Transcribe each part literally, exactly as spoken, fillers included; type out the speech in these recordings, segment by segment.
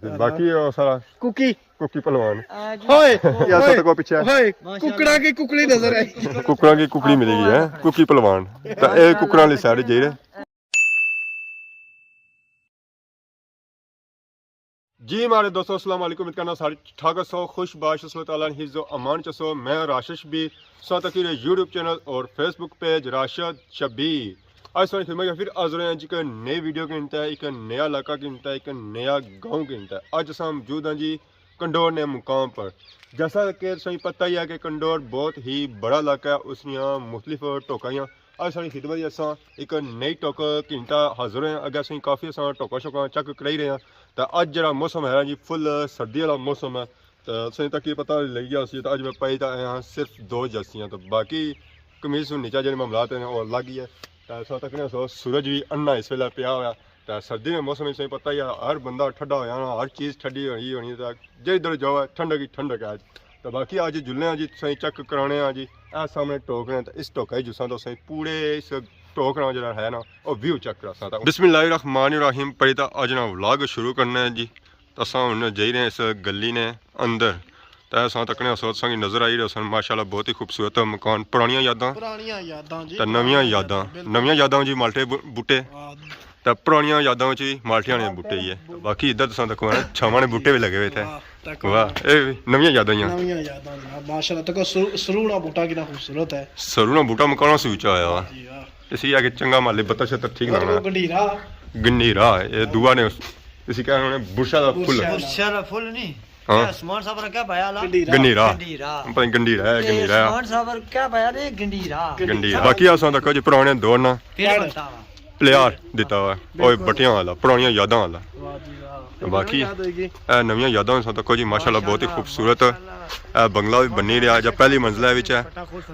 باقی او سارا کوکی۔ کوکی پہلوان۔ ہائے، یا سا ہائے، تکو پیچھے۔ ہائے، ککڑاں کی ککڑی نظر آئی۔ ککڑاں کی ککڑی ملی گئی ہے، کوکی پہلوان۔ تے اے ککڑاں والی سائیڈ جائی رہے۔ جی ماڑے دوستو، السلام علیکم۔ امید کرنا سارے ٹھیک ہسو، خوش باش ہسو، اللہ تعالیٰ نے حفظ و امان چ ہسو۔ میں راشد شبیر، سو تکی رہے یوٹیوب چینل اور فیس بک پیج راشد شبیر۔ آج ساری خدمت پھر حاضر ہیں جی، ایک نئی ویڈیو کے انتا ہے، ایک نیا علاقہ کے انتا ہے، ایک نیا گاؤں کے انتا ہے۔ آج اساں موجود ہیں جی کنڈور نے مقام پر۔ جیسا کہ تساں پتہ ہی ہے کہ کنڈور بہت ہی بڑا علاقہ ہے، اس نیاں مختلف ٹوکائیاں۔ آج ساری خدمت اساں ایک نئی ٹوک گھنٹا حاضر ہیں۔ اگے اساں کافی اساں ٹوکا شوکاں چیک کرائی رہے ہیں۔ تے اج جڑا موسم ہے جی، فل سردی والا موسم ہے۔ تے اساں تک یہ پتہ لگی گیا سی، تے اج میں پائی تے آیا ہاں صرف دو جرسیاں، تے باقی قمیض سوں نیچا جڑے معاملات ہیں، وہ الگ ہی ہے۔ تے اساں تکنے سو سورج بھی انا اس ویلے پیا ہوا۔ تے سردی نے موسم وچ تساں پتہ ہی ہے، ہر بندہ ٹھڈا ہویا نا، ہر چیز ٹھڈی ہوئی ہونی، تے جے ادھر جاؤ، ٹھنڈک ہی ٹھنڈک ہے۔ تے باقی اج جلنے آں جی، تساں چیک کرانے آں جی، اے سامنے ٹوک نے، تے اس ٹوکا ہی جساں تو تساں پورے اس ٹوک نا جڑا ہے نا، او ویو چیک کراساں۔ تے بسم اللہ الرحمن الرحیم پڑھی تے اج نا ولاگ شروع کرنے آں جی۔ تے اساں ہن جائی رہے ہیں اس گلی نے اندر۔ تے اساں تکنے اساں کی نظر آئی رہے سن، ماشاءاللہ بہت ہی خوبصورت مکان، پرانیاں یاداں۔ پرانیاں یاداں جی، تے نویاں پرانیاں یاداں، یاداں، بالکل۔ نویاں یاداں وچ مالٹے بو-، بوٹے۔ ہاں۔ تے پرانیاں یاداں وچ ہی مالٹیاں نے بوٹے ہی ہے۔ باقی ادھر تساں تکو نا چھاواں نے بوٹے بھی لگے ہوئے تھے۔ واہ، تکو۔ واہ، اے نویاں یاداں ہی ہیں۔ نویاں یاداں جناب، ماشاءاللہ۔ تکو سرو-، سرو نا بوٹا کتنا خوبصورت ہے۔ سرو نا بوٹا مکانوں سے اچا ہویا وا۔ جی واہ۔ اسی آگے چنگا مالی بتا شتر ٹھیک لانا۔ گنڈیرا۔ گنڈیرا، اے دعا نے اس-، اسی کہنا انہیں برشا دا پھل۔ برشا دا پھل نہیں۔ ہاں۔ اے عثمان صاحب نے کیا پایا لا؟ گنڈیرا۔ گنڈیرا۔ گنڈیرا۔ پتہ نہیں گنڈیرا ہے، اے گنڈیرا ہے۔ عثمان صاحب نے کیا پایا نے؟ گنڈیرا۔ گنڈیرا۔ باقی اساں تکو جی پرانے دور نا۔ پھر بنتا وا۔ پلیار دیتا ہوا۔ اوئے بٹیاں والا، پرانیاں یاداں والا۔ واہ جی واہ۔ باقی یاد ہوئے گی۔ اے نویاں یاداں اساں تکو جی، ماشاءاللہ بہت ہی خوبصورت۔ اے بنگلہ بھی بنی رہیا، جا پہلی منزلہ وچ ہے۔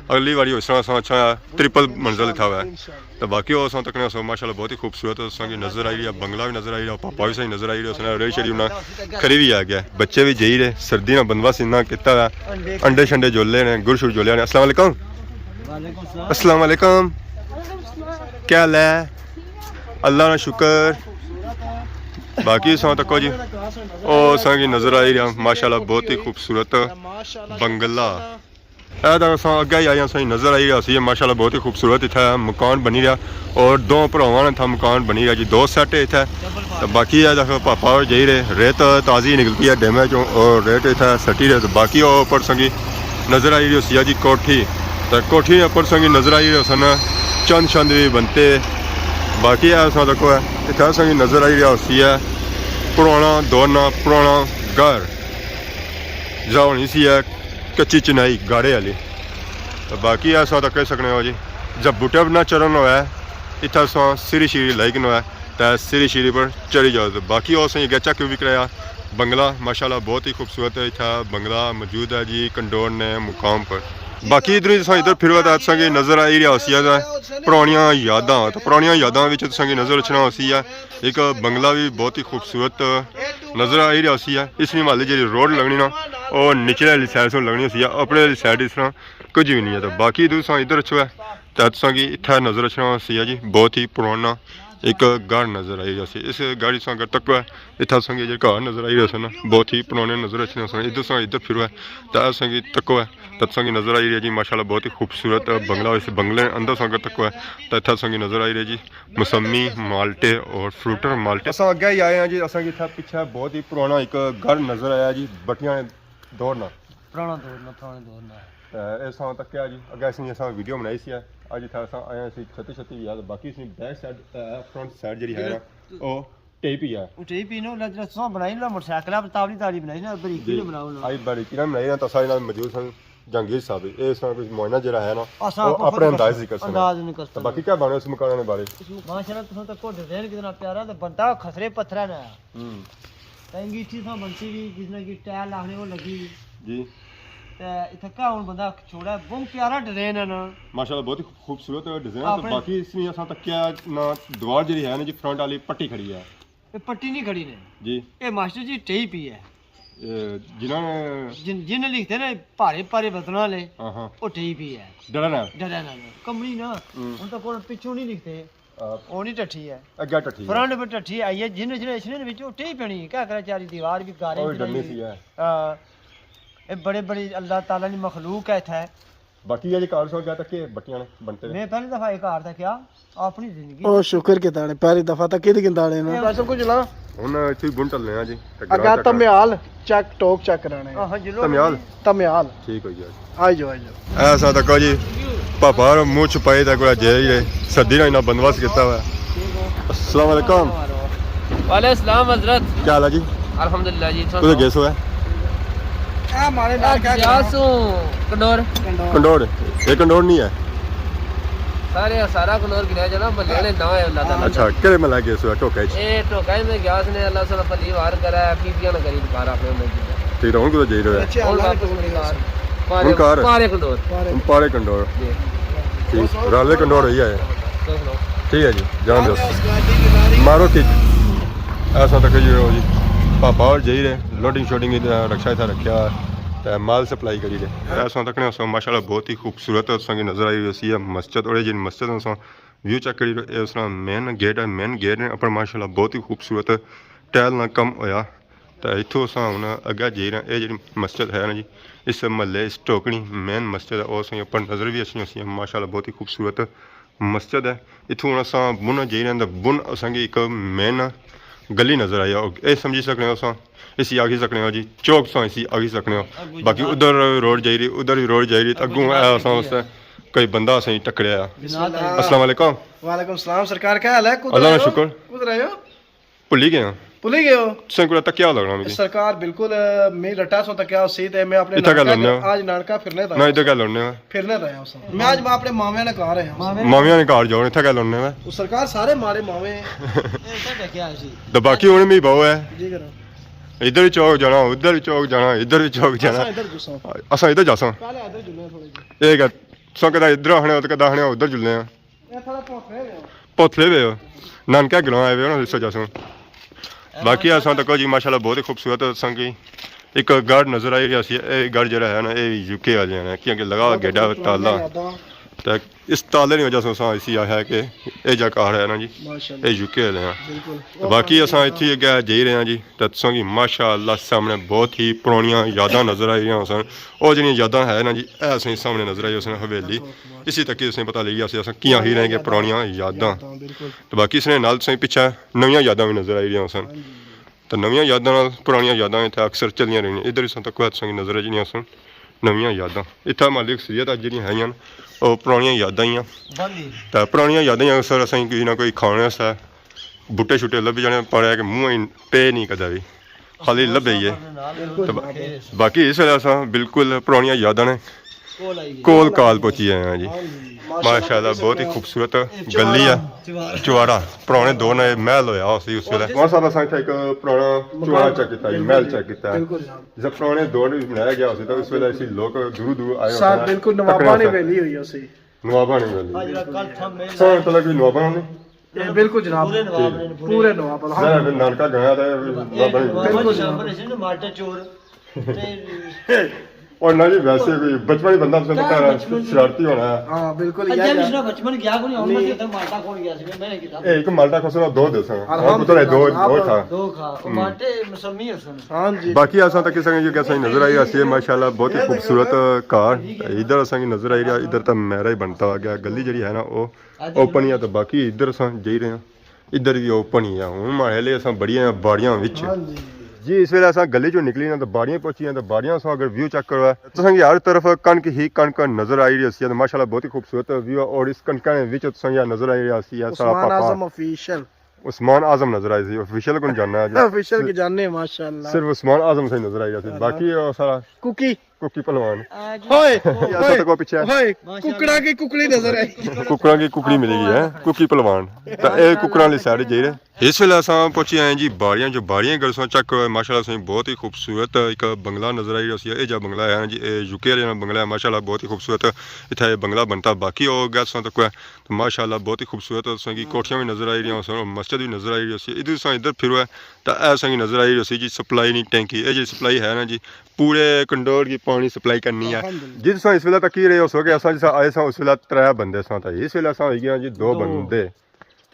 اگلی واری اس طرح اساں اچھا ٹرپل منزل اتھا ہوا ہے۔ تے باقی او اساں تکنے سو ماشاءاللہ بہت ہی خوبصورت اساں کی نظر آئی رہی ہے، بنگلہ بھی نظر آئی رہا، پاپا بھی صحیح نظر آئی رہے، اس نے ریڑھی شیڑھی انہاں کھری بھی آ گیا۔ بچے بھی جائی رہے، سردی نا بندوبست انہاں کیتا ہوا ہے، انڈے شنڈے جولے نے، گڑ شڑ جولے نے۔ السلام علیکم۔ وعلیکم السلام۔ السلام علیکم۔ کیا حال ہے؟ اللہ نا شکر۔ باقی اساں تکو جی، او اساں کی نظر آئی رہا ماشاءاللہ بہت ہی خوبصورت بنگلہ۔ اے تاں اساں اگے ہی آئے آں، اساں نظر آئی رہیا سی، ماشاءاللہ بہت ہی خوبصورت اتھا مکان بنی رہیا اور دو بھراواں نے اتھا مکان بنی رہیا جی، دو سیٹ ہے اتھا۔ تے باقی اے دیکھو پاپا اور جائی رہے، ریت تازی نکلتی ہے ڈیمے چوں اور ریت اتھا سٹی رہے۔ تے باقی او اوپر سنگی نظر آئی رہی ہوسی ہے جی کوٹھی، تے کوٹھی نے اوپر سنگی نظر آئی رہے سن چند شند بھی بنتے۔ باقی اے اساں تکو ہے، اتھا سنگی نظر آئی رہیا ہوسی ہے پرانا دور نا پرانا گھر، جا ہونی سی ہے کچی چنائی گاڑے آلی۔ تے باقی اساں تاں کہہ سکنے ہو جی، جب بوٹے پر نہ چڑھن ہوئے، اتھا اساں سیڑھی شیڑھی لائی کن ہوئے، تے سیڑھی شیڑھی پر چڑھی جاؤ۔ تے باقی او اساں اگے چیک بھی کرایا، بنگلہ ماشاءاللہ بہت ہی خوبصورت ہے، اتھا بنگلہ موجود ہے جی کنڈور نے مقام پر۔ باقی ادھر ہی تساں ادھر پھرو تے تساں کی نظر آئی رہیا ہوسی ہے پرانیاں یاداں، تے پرانیاں یاداں وچ تساں کی نظر اچھنا ہوسی ہے ایک بنگلہ بھی بہت ہی خوبصورت نظر آئی رہیا ہوسی ہے۔ اس نی مالی جیڑی روڈ لگنی نا، او نچلے والی سائیڈ سوں لگنی ہوسی ہے، اپرے والی سائیڈ اس طرح کچھ بھی نہیں ہے۔ تو باقی تساں ادھر اچھو ہے، تے تساں کی اتھا نظر اچھنا ہوسی ہے جی، بہت ہی پرانا ایک گھر نظر آئی رہیا سی۔ اس گھر تساں اگر تکو ہے، اتھا تساں کی جیڑے گھر نظر آئی رہے سن، بہت ہی پرانے نظر اچھنے سن۔ ادھر تساں ادھر پھرو ہے، تے تساں کی تکو ہے، تے تساں کی نظر آئی رہی ہے جی ماشاءاللہ بہت ہی خوبصورت بنگلہ۔ اس بنگلے اندر تساں اگر تکو ہے، تے اتھا تساں کی نظر آئی رہی ہے جی موسمی مالٹے اور فروٹر مالٹے۔ اساں اگے ہی آئے ہیں جی، اساں کی اتھا پیچھے بہت ہی پرانا ایک گھر نظر آیا جی، بٹیاں دور نا۔ پرانا دور نا، پرانے دور نا۔ تے اساں تکیا جی، اگے اساں، اساں ویڈیو بنائی سی، اج اتھا اساں آئے ہیں، اسی چھتی چھتی یاد، باقی اسی بیک سائیڈ، فرنٹ سائیڈ جیڑی ہے نا، او ٹیپ ہی ہے۔ او ٹیپ ہی نا، جیڑا تساں بنائی نا موٹر سائیکل، آپ تابڑی تابڑی بنائی نا، بریکی جی، نا بناؤ نا۔ آئی بریکی نا بنائی نا، تے سارے نال موجود سن جہانگیر صاحب، اے اساں کوئی معائنہ جیڑا ہے نا، اساں او آپ اپنے خود انداز ہی کرسن۔ انداز نہیں کرسن۔ تے باقی کیا بنے اس مکان نے بارے؟ ماشاءاللہ تساں تکو ڈیزائن کتنا پیارا، تے بنتا کھسرے پتھرا نا۔ ہوں۔ تے انگیٹھی تساں بنتی بھی، جس نے کہ ٹائل لانے وہ لگی۔ جی۔ تے اتھا کیا ہن بندہ چھوڑا، بہت پیارا ڈیزائن ہے نا۔ ماشاءاللہ بہت ہی خوبصورت ڈیزائن ہے۔ تے اپنے باقی اس نے اساں تکیا نا، دیوار جیڑی ہے نا جی فرنٹ والی پٹی کھڑی ہے۔ اے پٹی نہیں کھڑی نے۔ جی۔ اے ماسٹر جی ٹیپ ہی ہے۔ اے جنہاں نے جن، جن لکھتے نا پارے پارے بتنا والے، ہاں، ہاں۔ او ٹیپ ہی ہے۔ ڈرا نا۔ ڈرا نا۔ کمنی نا۔ ہوں۔ ہن تاں کوئی پچھوں نہیں لکھتے۔ آ، او نہیں ٹٹھی ہے۔ اگے ٹٹھی ہے۔ فرنٹ پر ٹٹھی آئی ہے، جن جنریشن وچ او ٹہی پینی، کیا کرے، چاری دیوار بھی گارے اور ڈنی سی ہے۔ ہاں۔ اے بڑے بڑے اللہ تعالیٰ نی مخلوق ہے اتھے۔ باقی یہ کار سو گیا تک کے بٹیاں نے بنتے نے۔ میں پہلی دفعہ یہ کار تکیا اپنی زندگی۔ او شکر کیتا نے، پہلی دفعہ تکے تے گندا نے نا۔ پیسے کچھ لا۔ ہن اتھے بن ٹلنے آ جی۔ اگا تمیال چیک، ٹوک چیک کرانے۔ ہاں، جلو تمیال۔ تمیال۔ ٹھیک ہو گیا۔ آئی جو، آئی جو۔ ایسا تکو جی، پاپا اور منہ چھپائی تے کوئی جے ہی رہے۔ سردی نے انہاں بندوبست کیتا ہوا ہے۔ السلام علیکم۔ وعلیکم السلام حضرت۔ کیا حال ہے جی؟ الحمدللہ جی، اتھوں کدھر سناؤ۔ گئے سو ہے؟ اے ہمارے نال کیا گیا کرنا؟ سو کنڈور۔ کنڈور۔ یہ کنڈور نہیں ہے؟ سارے سارا کنڈور گریا جانا، محلے نے نہ ہے اللہ تعالیٰ۔ اچھا، کہڑے محلہ گئے سو ہے؟ ٹوکا اچ؟ اے ٹوکا اچ میں گیا اس نے، اللہ سارا پلی وار کرا ہے، بیبیاں نہ غریب گھر اپنے میں۔ ٹھیک ہے، ہن کدھر جائی رہے ہو؟ اچھا، ہن اللہ واپس نے ملی گھر۔ پارے، ہن گھر ہے؟ پارے کنڈور۔ پارے۔ ہن پارے کنڈور۔ جی۔ ٹھیک، رلے کنڈور ہوئی ہے۔ ٹھیک ہے جی، جان دو۔ مارو کک۔ ایسا تک جی، جی پاپا اور جائی رہے، لوڈنگ شوڈنگ ادھر رکشا اتھا رکھیا تے مال سپلائی کری رہے۔ ایسا تکنے سو ماشاءاللہ بہت ہی خوبصورت سنگ نظر آئی ہوئی سی ہے مسجد، اور یہ جن مسجد ہے سو ویو چیک کری رہے، اس طرح مین گیٹ ہے، مین گیٹ نے اپر ماشاءاللہ بہت ہی خوبصورت ٹائل نہ کم ہویا۔ تے اتھوں اساں ہن اگے جائی رہے ہیں۔ اے جڑی مسجد ہے نا جی، اس محلے اس ٹوکنی مین مسجد ہے، او اساں اپر نظر بھی اچھنی ہوسی ہے۔ ماشاءاللہ بہت ہی خوبصورت مسجد ہے۔ اتھوں ہن اساں بن جائی رہے ہیں تے بن اساں کی ایک مین گلی نظر آئی ہے۔ اے سمجھی سکنے ہو اساں، اسی آکھی سکنے ہو جی، چوک اساں اسی آکھی سکنے ہو۔ باقی ادھر روڈ جائی رہی، ادھر بھی روڈ جائی رہی، تے اگوں اے اساں اس کوئی بندہ اساں ٹکریا۔ السلام علیکم۔ وعلیکم السلام سرکار، کیا حال ہے؟ کدھر اللہ کا آئے ہو؟ شکر۔ کدھر آئے ہو؟ بھلی گئے ہاں۔ بھلی گئے ہو؟ تساں کولا تکیا لگنا مجھے۔ سرکار بالکل، اے، میں رٹا سو تکیا سی تے میں اپنے اتھا کیا نانکا لونے ہو؟ آج نانکا پھرنے دا میں ادھر کیا لونے ہو؟ پھرنے دا ہوں۔ میں آج میں اپنے مامیاں نے گھر آیا ہوں۔ مامیاں نے گھر جاؤ، اتھا کیا لونے ہو؟ وہ سرکار سارے ماڑے ماوے ہیں۔ تے باقی ہن میں بہو ہے۔ جی کرو۔ ادھر بھی چوک جانا، ادھر بھی چوک جانا، ادھر بھی چوک جانا۔ اساں ادھر جساں۔ اساں ادھر جاساں۔ پہلے ادھر جلنے تھوڑے جی۔ اے کہ تساں کدے ادھر آخنے ہو تے کدے آخنے ہو ادھر جلنے ہاں۔ اے تھوڑا پوتھلے وے ہو۔ پوتھلے وے ہو۔ نانکے گراں آئے وے ہو نا، اس وجہ سے۔ باقی اساں تکو جی ماشاءاللہ بہت ہی خوبصورت اساں کی ایک گھر نظر آئی رہی سی۔ اے گھر جڑا ہے نا، اے یو کے والے نے، کیونکہ لگا گیڈا تالا۔ تے اس تالے نی وجہ سے اساں اسی آخیا کہ اے جا گھر ہے نا جی، ماشاءاللہ۔ اے یو کے والے ہیں۔ بالکل۔ تے باقی اساں اتھی اگے جائی رہے ہیں جی، تے تساں کی ماشاءاللہ سامنے بہت ہی پرانیاں یاداں نظر آئی رہیاں سن۔ او جڑیاں یاداں ہے نا جی، اے اساں کی سامنے نظر آئی سن حویلی۔ اسی تک اساں پتہ لگی سی اساں کیاں ہی رہیں گے پرانیاں یاداں۔ بالکل۔ تے باقی اس نے نال تساں کی پچھے نویاں یاداں بھی نظر آئی رہیاں سن۔ ہاں جی۔ تے نویاں یاداں نال پرانیاں یاداں اتھے اکثر چلیاں رہنیاں۔ ادھر اساں تک تساں کی نظر اچھنیاں سن نویاں یاداں۔ اتھا مالی اکثریت اج جڑیاں ہیاں، او پرانیاں یاداں ہی آں۔ تے پرانیاں یاداں ہی اکثر اساں کی کوئی نہ کوئی کھانے سے بوٹے شوٹے لبھی جانے، پر اے کہ منہ ہی پے نہیں کدے وی، خالی لبھے ہی ہے۔ تے با-، باقی اس ویلے اساں بالکل پرانیاں یاداں نے کول کال پہنچی آئے ہیں جی۔ ماشاءاللہ بہت ہی خوبصورت گلی ہے۔ چوارا، پرانے دور نے محل ہویا سی اس ویلے۔ اور صاحب اساں اتھے ایک پرانا چوارا چیک کیتا ہے، محل چیک کیتا ہے۔ بالکل جناب۔ جس پرانے دور وچ بنایا گیا سی، تو اس ویلے اسی لوگ دوروں دوروں آئے ہوئے سن۔ بالکل نواباں نی حویلی ہوئی سی۔ نواباں نی حویلی۔ آج کل تھم مل سو مطلب کوئی نواباں نے؟ اے بالکل جناب۔ پورے نواب نے، پورے نواب، الحمدللہ۔ میں نانکا گیا تھا، نواباں نے۔ بالکل جناب۔ مالٹا چور۔ اور نہ جی، ویسے کوئی بچپن ہی بندہ، تساں پتہ ہے، شرارتی ہونا ہے۔ ہاں، بالکل، یار۔ بچپن گیا کوئی نہیں، ہن میں ادھر مالٹا کھول گیا سی، میں نہیں کیتا۔ اے ایک مالٹا کھسنا دو دے سن۔ الحمدللہ، دو، دو تھا۔ دو کھا، او مالٹے مسمی ہسن۔ ہاں جی۔ باقی اساں تک اساں کی جو کہ اساں کی نظر آئی رہی سی، ماشاءاللہ، بہت ہی خوبصورت گھر۔ ادھر اساں کی نظر آئی رہی، ادھر تاں میرا ہی بنتا آ گیا۔ گلی جڑی ہے نا، او اوپن ہی ہے، تو باقی ادھر اساں جائی رہے ہیں۔ ادھر وی اوپن ہی ہے۔ ہن ماڑے لے اساں بڑیاں باڑیاں وچ۔ ہاں جی۔ جی، اس ویلے اساں گلی چوں نکلی نا، تو باڑیاں پہنچی ہیں، تو باڑیاں سو اگر ویو چیک کرو، تساں کی ہر طرف کنک ہی کنک نظر آئی رہی سی۔ تو ماشاءاللہ بہت ہی خوبصورت ویو، اور اس کنکاں دے وچ تساں کی نظر آئی رہی سی، اے سارا عثمان پاپا۔ اعظم آفیشل۔ عثمان اعظم نظر آئی سی، آفیشل کون جاننا ہے جی؟ آفیشل کی جاننے ہیں، ماشاءاللہ۔ صرف عثمان اعظم سے نظر آئی رہی سی، باقی او سارا کوکی۔ کوکی پہلوان۔ ہائے، یا ہائے، سب کو پیچھے۔ ہائے، ککڑاں کی ککڑی نظر آئی۔ ککڑاں کی ککڑی ملی گئی ہے، کوکی پہلوان۔ تے اے ککڑاں والی سائیڈ جائی رہے۔ اس ویلے اساں پہنچی آئے ہیں جی باڑیاں، جو باڑیاں اگر تساں چیک کرو، ماشاءاللہ تساں بہت ہی خوبصورت ایک بنگلہ نظر آئی رہی سی۔ اے جا بنگلہ ہے نا جی، اے یو کے والے نا بنگلہ ہے، ماشاءاللہ بہت ہی خوبصورت اتھا اے بنگلہ بنتا۔ باقی او اگے تساں تکو ہے تو ماشاءاللہ بہت ہی خوبصورت تساں کی کوٹھیاں بھی نظر آئی رہیاں سن اور مسجد بھی نظر آئی رہی سی۔ ادھر تساں ادھر پھرو ہے تو اے تساں کی نظر آئی رہی سی جی سپلائی نی ٹینکی۔ اے جی سپلائی ہے نا جی، پورے کنڈور کی پانی سپلائی کرنی ہے۔ الحمدللہ۔ جی تساں اس ویلے تک کی رہے ہو سو کہ اساں جسا آئے ساں اس ویلے ترے بندے ساں، تے اس ویلے اساں ہوئی گئے ہاں جی دو دو۔ بندے۔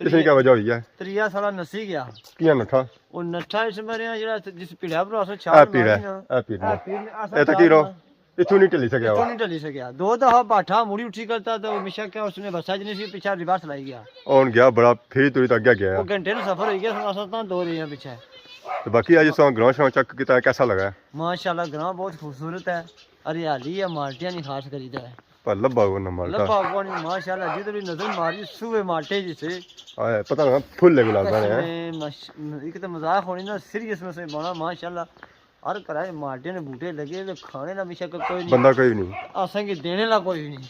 اس نے کیا وجہ ہوئی ہے؟ تریا سالا نسی گیا۔ کیاں نٹھا؟ او نٹھا اس مریا جڑا جس پیڑا پر اساں اے چھال پیڑا ماری ہے، نا۔ اے پیڑا۔ اے پیڑ نے اساں اے تاں چھال کی رو؟ مار- اتھوں نہیں ٹلی سکیا اتھوں ہوا۔ نہیں ٹلی سکیا۔ دو دفعہ باٹھا مڑی اٹھی کرتا تو ہمیشہ کیا اس نے بسا جنی سی پیچھے ریورس لائی گیا۔ ہن گیا بڑا پھری توری تک گیا گیا۔ او گھنٹے نو سفر ہوئی گیا، اساں تاں دو رہے ہیں پیچھے۔ تو باقی اج اساں گراں شراں چیک کیتا، کیسا لگا ہے؟ ماشاءاللہ گراں بہت خوبصورت ہے، ہریالی ہے، مالٹیاں نہیں خاص کری تے۔ پر لبھا کوئی نہ مالٹا۔ لبھا کوئی نہیں، ماشاءاللہ جدھر بھی نظر ماری سوئے مالٹے جی سے۔ آئے، پتہ نہ پھول لے گلاب نے۔ قسم مش-، ایک تو مذاق ہونی نا، سیریس میں سے بنا ماشاءاللہ۔ ہر گھرا مالٹے نے بوٹے لگے تے کھانے نا بے شک کوئی نہیں۔ بندہ کوئی نہیں۔ اساں کی دینے لا کوئی نہیں۔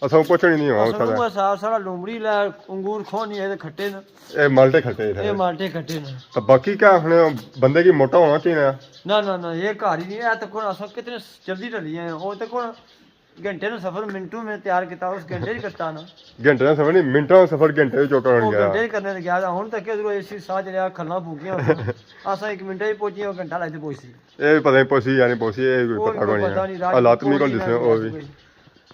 اساں پوچھنے نہیں ہوا اساں اتھا کو دا۔ سا-، سارا لومڑی لا انگور کھو نہیں ہے تے کھٹے نا۔ اے مالٹے کھٹے اے تھے۔ مالٹے کھٹے نا۔ تو باقی کیا آخنے، بندے کی موٹا ہونا چاہیے۔ نہ، نہ، نہ، یہ گھر ہی نہیں ہے۔ تے کون اساں کتنے جلدی ڈلی ہیں، وہ تے کون گھنٹے نا سفر منٹوں میں تیار کیتا، اس گھنٹے ہی کرتا نا۔ گھنٹے نا سفر نہیں، منٹاں نا سفر گھنٹے وچ چوکا ہو وہ گیا۔ گھنٹے ہی کرنے تے گیا تھا، ہن تک ادھروں اے سی ساہ چلیا، کھلاں پھوکیاں ہوئیاں۔ اساں ایک منٹے ہی پہنچی، وہ گھنٹہ لائتے پہنچی۔ اے پتہ نہیں پہنچی یا نہیں پہنچی، اے کوئی وہ پتہ کوئی نہیں ہے۔ نہیں، راہ حالات نہیں کون پہنچی دسنے، نہ وہ بھی۔ پہنچی۔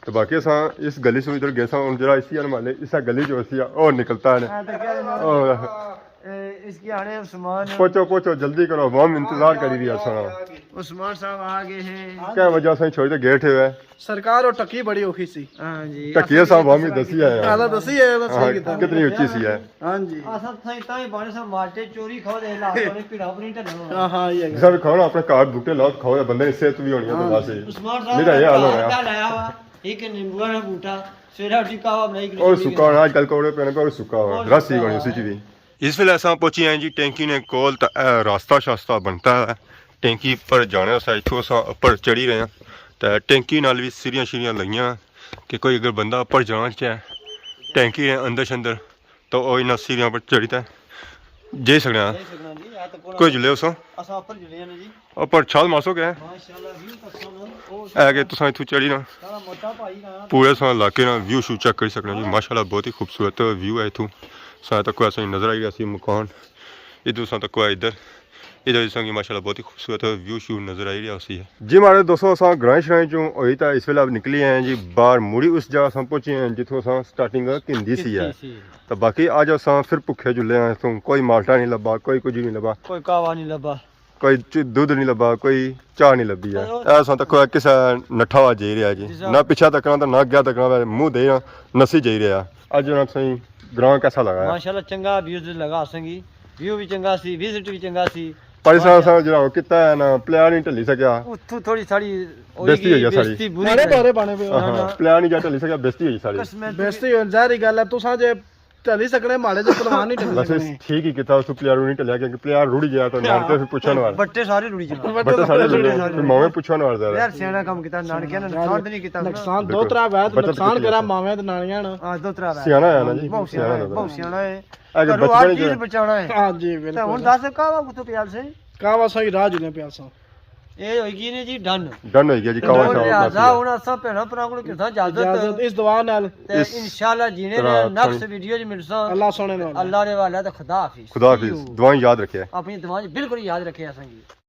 تو باقی اساں اس گلی سے ادھر گئے ساں، ہن جڑا اسی والے محلے، اسا گلی جو اسی، اور نکلتا ہے۔ ہاں، تو کیا ہے نا؟ اور اے، اس کی آنے عثمان۔ پہنچو، پہنچو، جلدی کرو، عوام انتظار کری رہی ہے سارا۔ عثمان صاحب آ گئے ہیں۔ کیا وجہ سے چھوڑ کے گیٹ ہے؟ سرکار، وہ ٹکی بڑی اوکھی سی۔ ہاں جی۔ ٹکی صاحب، عوام ہی دسی آیا۔ ہاں، دسی آیا، بس ہاں، صحیح کیتا۔ کتنی اچھی سی ہے۔ ہاں جی۔ اساں تھائی تائی بانے سا مالٹے چوری کھاؤ دے لا، بڑے پیڑا پر نہیں ٹھلنا۔ ہاں، ہاں، یہ ہے۔ سب کھاؤ نا، اپنے گھر بوٹے لاؤ، کھاؤ، بندے نے صحت بھی ہونی ہے، ہاں۔ بس۔ عثمان صاحب میرا یہ حال ہو گیا۔ لایا ہوا، ایک نیمبو والا بوٹا، سویرا اٹھی قہوہ بنائی کے اور سکا ہونا، آج کل کوڑے پینے پہ اور سکا ہوا، اور رس ہی سکا بنی اسی ہوا۔ چیز۔ اس ویلے اساں پہنچی ہیں جی ٹینکی نے کول، تے اے راستہ شاستہ بنتا ہے۔ ٹینکی پر جانے واسطے اتھوں اساں اپر چڑھی رہے ہیں۔ تے ٹینکی نال بھی سیڑھیاں شیڑھیاں لگیاں کہ کوئی اگر بندہ اپر جانا چاہے ٹینکی نے اندر شندر، تو او انہاں سیڑھیاں پر چڑھی تے جائی سکنے ہیں۔ جائی سکنا جی، اے تے کوئی جلے اساں۔ اساں اپر جلے ہیں جی۔ اپر چھال مارسو کیا؟ ماشاءاللہ، ویو تک سن، او اے کہ تساں اتھوں چڑھی نا۔ سارا موٹا بھائی نا۔ پورے سارے علاقے نا ویو شیو چیک کری سکنے جی۔ ماشاءاللہ بہت ہی خوبصورت ویو ہے اتھوں۔ سارے تک کوئی اساں نظر آئی رہیا سی مکان۔ ادھر ساں تک کوئی ادھر۔ ادھر اساں کی ماشاءاللہ بہت ہی خوبصورت ویو شیو نظر آئی رہیا سی۔ جی ماڑے دوستو، اساں گرائیں شرائیں چوں ہوئی تا اس ویلے اب نکلی آئے ہیں جی باہر، مڑی اس جگہ اساں پہنچی ہیں جتھوں اساں سٹارٹنگ کیتی سی ہے۔ کیتی سی۔ تو باقی اج اساں پھر بھکھے جلے ہیں، اتھوں کوئی مالٹا نہیں لبھا، کوئی کچھ نہیں لبھا۔ کوئی قہوہ نہیں لبھا۔ کوئی چ-، دودھ نہیں لبھا، کوئی چاہ نہیں لبھی ہے۔ چلو۔ اے اساں تک کوئی کسے نٹھا ہوا جائی رہیا جی۔ جی صاحب۔ نہ پچھا تکنا تے نہ اگے تکنا، منہ دے نہ نسی جائی رہیا۔ اج انہاں تساں گراں کیسا لگا ہے؟ ماشاءاللہ چنگا ویو لگا اساں کی۔ ویو بھی چنگا سی، وزٹ بھی چنگا سی۔ پر اساں، ماشاءاللہ۔ اساں جڑا کیتا ہے نا، پلیئر نہیں ٹلی سکیا۔ اتھوں تھوڑی ساڑی ہوئی بےعزتی ہوئی گئی، گیا ساڑی۔ بےعزتی بری بڑے ہے۔ بارے بانے پہ ہو۔ ہاں، نہ، ہاں، نہ۔ پلیئر نہیں جا ٹلی سکیا، بےعزتی ہوئی ساڑی۔ قسمت بےعزتی ہوئی، ظاہری گل ہے، تساں جے ٹلی سکنے، ماڑے جے پلوان نہیں ٹلی ویسے سکنے۔ ٹھیک ہی کیتا، اس پلیئر نہیں ٹلیا، کیونکہ پلیئر رڑی گیا تو نانکے پھر پچھن والا۔ بٹے سارے رڑی جانا۔ بٹے سارے رڑی جانا۔ پھر ماوے پچھن والا زیادہ۔ یار سیانا کم کیتا، نانکے نے نقصان تے نہیں کیتا۔ نقصان دو بالکل۔ ترا وے، بچت نقصان کیتی کرا ہے۔ ماوے تے نانیاں نا۔ ہاں، دو ترا وے۔ سیانا ہے نا جی، بہت سیانا سیانا ہے، ہے۔ بہت سیانا ہے۔ اے کہ گھروں ہر بچپن چیز جو بچانا ہے۔ ہاں جی، تے بالکل۔ ہن دس قہوہ کتھوں پیا سی؟ قہوہ سائی راج نے پیا سا۔ اے ہوئی گئی نے جی ڈن۔ ڈن ہوئی گیا جی، قہوہ ڈن شاہ لہذا کافی ہے۔ ہن اساں بھیناں بھراواں کولوں کیتا اجازت۔ اجازت اس دعا نال۔ تے اس انشاءاللہ جینے طرح نے نیکسٹ تھوڑی ویڈیو چ ملساں۔ اللہ سونے نال۔ اللہ نے حوالے تے خدا حافظ۔ خدا حافظ۔ See you۔ دعائیں یاد رکھے۔ اپنی دعائیں بالکل یاد رکھے اساں کی۔